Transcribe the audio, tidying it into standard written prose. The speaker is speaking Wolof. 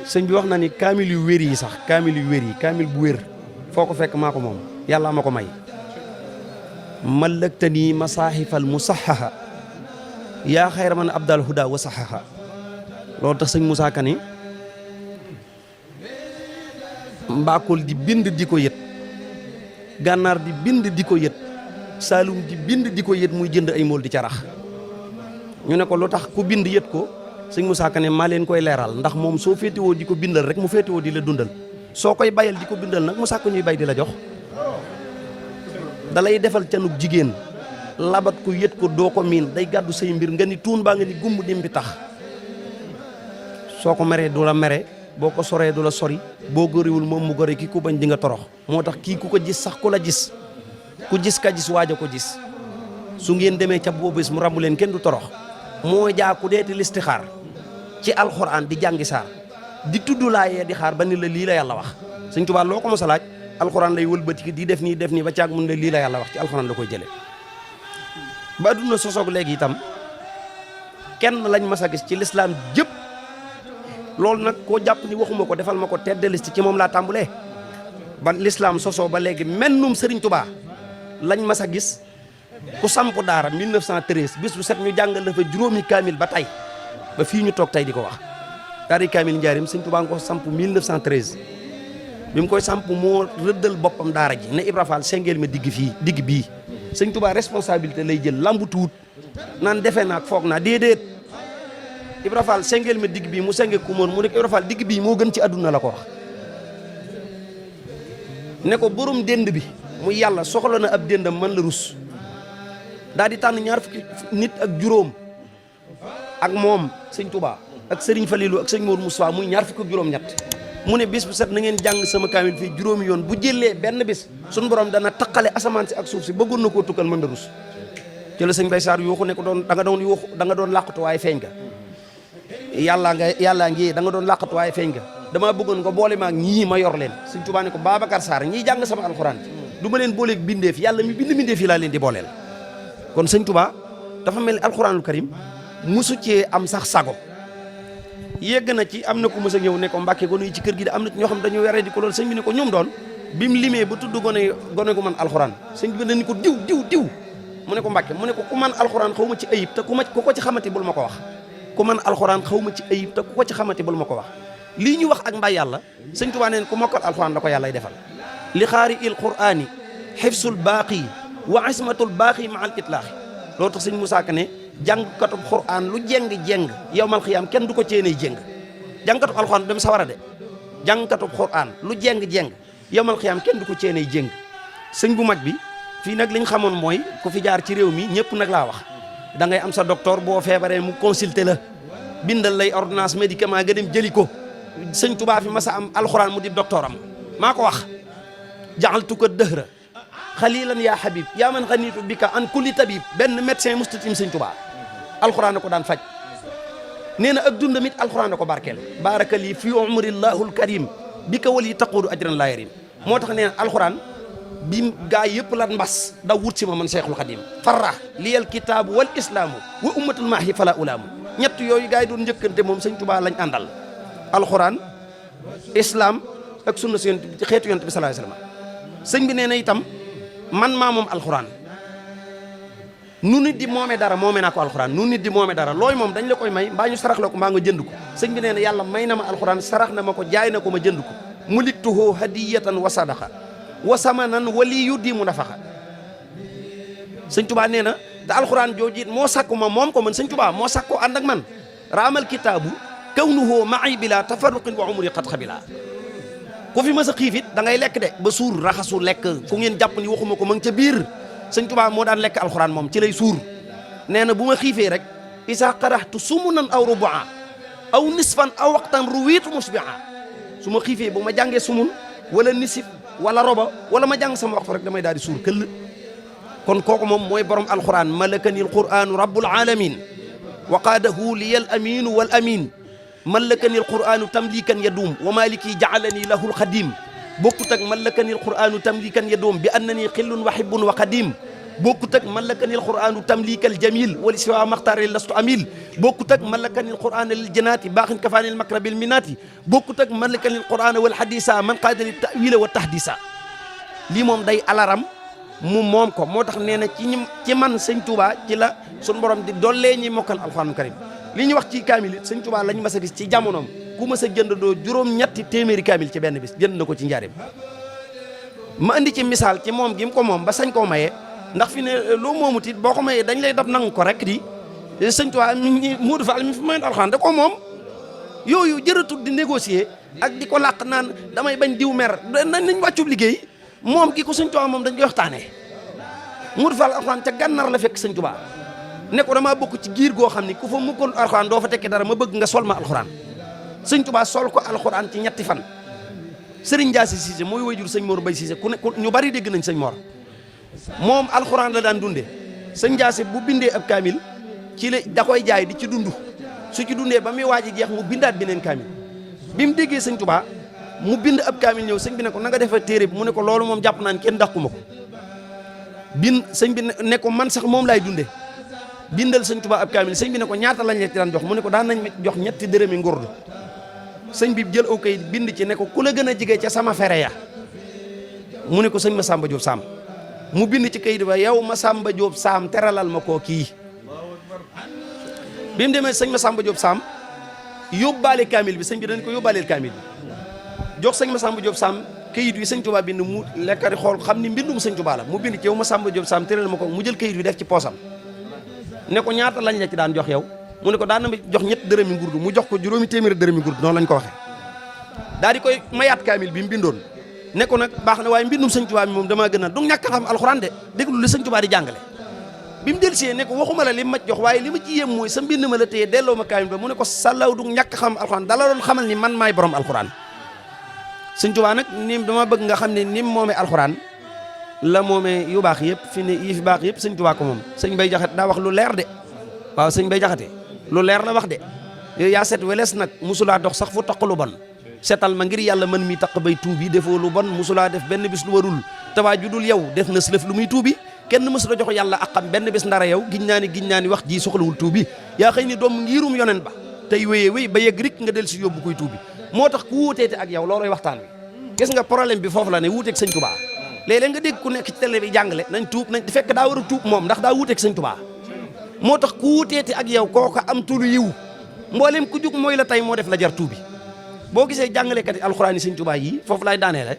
sëñ bi wax na ni kaamil yu wér yi sax kaamil yu wér yi kaamil bu wér foo ko fekk maa ko moom yàlla ma ko may mallëktanii masaahifal musahaha yaa xayra man abdal huda wa sahaha loolu tax sëñ Moussa Ka ni mbaakol di bind di ko yët gànnaar di bind di ko yët saalum di bind di ko yët muy jënd ay mool di ca rax ñu ne ko lu tax ku bind yët ko sëñ Moussa Ka ne maa leen koy leeral ndax moom soo féetewoo di ko bindal rek mu féetewoo di la dundal soo koy bayal di ko bindal nag mu sàkk ñuy bay di la jox dalay defal canuk jigéen labat ko yët ko doo ko miin day gàddu say mbir nga ni tuun baa nga ni gumb dim bi tax soo ko meree du la mere boo ko soree du la sori boo góoriwul moom mu góore ki ku bañ di nga torox moo tax kii ku ko gis sax ku la gis ku gis ka gis waaj a ko gis su ngeen demee ca boobu bés mu rambu leen kenn du torox moo jaa ku deeti listixaar ci alxuraan di jàngi saar di tudd laayee di xaar ba ni la lii la yàlla wax sëñ Tuubaa loo ko mos a laaj alxuraan lay wëlbati di def nii ba caag mun la lii la yàlla wax ci alxuraan la koy jëlee ba adduna sosoog léegi itam kenn lañ mas a gis ci lislaam jëpp loolu nag koo jàpp ni waxuma ko defal ma ko tête de liste ci moom laa tàmbulee ba lislaam sosoo ba léegi mennum Sëriñ Tuubaa lañ mas a gis ku samp daara 1913 bis bu set ñu jàngal la fa juróomi kaamil ba tey ba fii ñu toog tey di ko wax daari kaamil njaarim Sëriñ Tuubaa nga ko samp 1913 bi mu koy samp moo rëddal boppam daara ji ne Ibra Fall sengeel ma digg bii Sëriñ Tuubaa responsabilité lay jël lambu tuut naan defe naag foog naa déedéet Ibra Fall sengeel ma digg bii mu senge ku moon mu nekk Ibra Fall digg bii moo gën ci àdduna la ko wax ne ko borom dend bi mu yàlla soxla na ab dendam man la rus daal di tànn ñaar fukki nit ak juróom ak moom Sëriñ Tuubaa ak Sëriñ Falilu ak Sëriñ Moodu Mustafaa muy ñaar fukki ak juróom ñett mu ne bis bu set na ngeen jàng sama kaamil fii juróomi yoon bu jëlee benn bis suñu borom dana taqale asamaan si ak suuf si bëggoon na koo tukkal mën da rus ci la sëñ Bay Saar yuuxu ne ko da nga doon làqatu waaye feeñ nga yàllaa ngi da nga doon làqatu waaye feeñ nga damaa bëggoon nga boole maag ñii ma yor leen Sëñ Tuubaa ne ko Babacar Sarr ñii jàng sama alxuraan du ma leen booleeg bindeef yàlla mi bind bindeef yi laa leen di booleel kon Sëñ Tuubaa dafa mel ni alxuraanul karim musu cee am sax sago yegg na ci am na ku mës a ñëw ne ko Mbàkke gone yi ci kër gi de am na ñoo xam dañoo yaree di ko lool sëñ bi ne ko ñoom doon bi mu limee ba tudd gone gu man alxuraan sëñ bi ne ko diw mu ne ko Mbàkke mu ne ko ku man alxuraan xaw ma ci ayib te ku ko ci xamati bul ma ko wax ku man alxuraan xaw ma ci ayib te ku ko ci xamati bul ma ko wax lii ñu wax ak mbay yàlla Sëñ Tuubaa neen ku mokkal alxuraan la ko yàllay defal li xaari il quraani xifsul baaqi wa ismatul baaqi ma al itlaaxi loolu tax sëñ Moussa Ka ne jàngkatub xuraan lu jeng yowmal xiyaam kenn du ko ceeney jéng jàngkatub alxuraan dem sawara de jàngkatub xuraan lu jeng yowmal xiyaam kenn du ko ceeney jéng sëñ bu mag bi fii nag liñ xamoon mooy ku fi jaar ci réew mi ñëpp nag laa wax da ngay am sa docteur boo feebaree mu consulter la bindal lay ordonnance médicament nga dem jëli ko Sëñ Tuubaa fi masa am alxuraan mu di docteur am maa ko wax jaxaltu ko dëhra xalilan yaa habib yaa man xaniitu bi ka an kulli tabib benn médecin mustatim Sëñ Tuubaa alxuraan ko daan faj nee na ak dundam it alxuraan ko barkeel baraka lii fi umrillahul karim bi ka wali taquudu ajran laa yarim moo tax nee na alxuraan bi gaa yëpp lan mbas da wut si ma man Seexul Xadim farra liyal kitaabu wal islaamu wa ummatul maahi fala ulaamu ñett yooyu gaa yi doon njëkkante moom Sëñ Tuubaa lañ àndal alxuraan islam ak sunna si ci xeetu yonent bi sallallahu alayhi wasallam sëñ bi nee na itam man maa moom alxuraan nu nit di moomee dara moomee naa ko alxuraan nu nit di moomee dara looy moom dañ la koy may mbaa ñu sarax la ko mbaa nga jënd ko sëñ bi nee na yàlla may na ma alxuraan sarax na ma ko jaay na ko ma jënd ko muliktuhu hadiyatan wa sadaqa wa samanan waliyu di mu nafaxa Sëñ Tuubaa nee na te alxuraan jooju it moo sàkku ma moom ko man Sëñ Tuubaa moo sàkkoo ànd ak man raamal kitaabu kawnuhu ma'i bila tafarruqin wa umri qad xabila ku fi mës a xiif it da ngay lekk de ba suur raxasu lekk fu ngeen jàpp ni waxuma ko ma ngi ca biir Sëñ Tuubaa moo daan lekk alxuraan moom ci lay suur nee na bu ma xiifee rek isa qaraxtu sumunan aw rubaa aw nisfan aw waqtan ruwiitu musbia su ma xiifee bu ma jàngee sumun wala nisif wala roba wala ma jàng sama waxtu rek damay daal di suur këll kon kooku moom mooy borom alxuraan malakani alquranu rabbul alamin wa qaadahu liyal aminu wal amin malakani alquranu tamlikan yadum wa maliki jaalani lahu alxadim bokkut ak malakani alquranu tamlikan yadum bi annani xillun wa hibbun wa qadim bokkut ak malakanil qur'anu tamlikal jamil wali siwa maxtaari lastu amil bokkut ak malakanil qur'ana lil janaati baaxin kafaanil makrabil minaati bokkut ak malakanil qur'ana wal hadisa man qaadali ta'wila wa tahdisa lii moom day alaram mu moom ko moo tax nee na ci man sëñ Touba ci la suñu borom di dollee ñi mokkal alxuraanul karim li ñu wax ci kaamil it sëñ Touba lañ mas a gis ci jamonoom ku mas a jënd doo juróom-ñetti téeméeri kaamil ci benn bis jënd na ko ci njaareem ma andi ci misaal ci moom gi mu ko moom ba sañ koo maye ndax fi ne loo moomut it boo ko mayee dañ lay dab nangu ko rek di sëñ Touba Modou Fall mi fi mayoon alxuraan da ko moom yooyu jërëtul di négocier ak di ko làq naan damay bañ diw mer nañ wàccub liggéey moom gi ko sëñ Touba moom dañ koy waxtaanee Modou Fall alxuraan ca gànnaar la fekk sëñ Touba ne ko damaa bokk ci giir goo xam ni ku fa mukkul alxuraan doo fa tekki dara ma bëgg nga sol ma alxuraan sëñ Touba sol ko alxuraan ci ñetti fan Serigne Ndiassy Cissé mooy wayjur sëñ Mor Bay Cissé ku ne ñu bari dégg nañ sëñ Mor moom alxuraan la daan dunde sëñ Ndiassy bu bindee ab kaamil ci la da koy jaay di ci dund su ci dundee ba muy waaj a jeex mu bindaat beneen kaamil bi mu déggee sëñ Touba mu bind ab kaamil ñëw sëñ bi ne ko na nga defa téere bi mu ne ko loolu moom jàpp naan kenn dàquma ko sëñ bi ne ko man sax moom laay dunde bindal sëñ Touba ab kaamil sëñ bi ne ko ñaata lañ la ci daan jox mu ne ko daan nañ ma jox ñetti dërëmi ngurdu sëñ bi jël aw kayit bind ci ne ko ku la gën a jege ca sama fere ya mu ne ko sëñ Massamba Diop Sam mu bind ci kayit ba yow Massamba Diop Sam teralal ma koo kii bi mu demee sëñ Massamba Diop Sam yóbbaale kaamil bi sëñ bi dañ ko yóbbaaleel kaamil bi jox sëñ Massamba Diop Sam kayit wi sëñ Touba bind mu lekkari xool xam ni mbindum sëñ Touba la mu bind ci yow Massamba Diop Sam teral ma ko mu jël kayit wi def ci poosam ne ko ñaata lañ la ci daan jox yow mu ne ko daan na ma jox ñetti dërëmi ngurdu mu jox ko juróomi téeméeri dërëmi ngurdu noonu lañ ko waxee daal di koy mayaat kaamil bi mu bindoon ne ko nag baax na waaye mbindum sëñ Touba mi moom damaa gën a du ñàkk xam alxuraan de déglu li sëñ Touba di jàngale bi mu delsee ne ko waxuma la li ma jox waaye li ma ci yéem mooy sa mbind ma la téye delloo ma kaamil ba mu ne ko salaw du ñàkk xam alxuraan dala doon xamal ni man maay borom alxuraan sëñ Touba nag nim dama bëgg nga xam ne nim moomee alxuraan la moomee yu baax yëpp fi ne yi fi baax yëpp sëñ Touba ko moom sëñ Bay Jaxate daa wax lu leer de waaw sëñ Bay Jaxate lu leer la wax de yaa set weles nag musulaa dox sax fu taq lu bon setal ma ngir yàlla man mi taq bay tuubi defoo lu bon musulaa def benn bis lu warul tawaa ju dul yow def na silëf lu muy tuubi kenn mësula jox yàlla ak xam benn bis ndara yow giñ naa ni wax ji soxlawul tuubi yaa xëy ni doom ngirum yonen ba tey wéyee wéy ba yegg rik nga del si yóbbu koy tuubi moo tax ku wuuteete ak yow looloy waxtaan wi gis nga problème bi foofu la ne wuuteeg sëñ Touba léeg-léeg nga dégg ku nekk ci télé bi jàngale nañ tuub nañ fekk daa war a tuub moom ndax daa wuuteeg sëñ Touba moo tax ku wuuteete ak yow kooka am tulu yiw mboolem ku jug mooy la tey moo def la jar tuubi boo gisee jàngalekat yi alxuraan yi sëñ Touba yi foofu laay daanee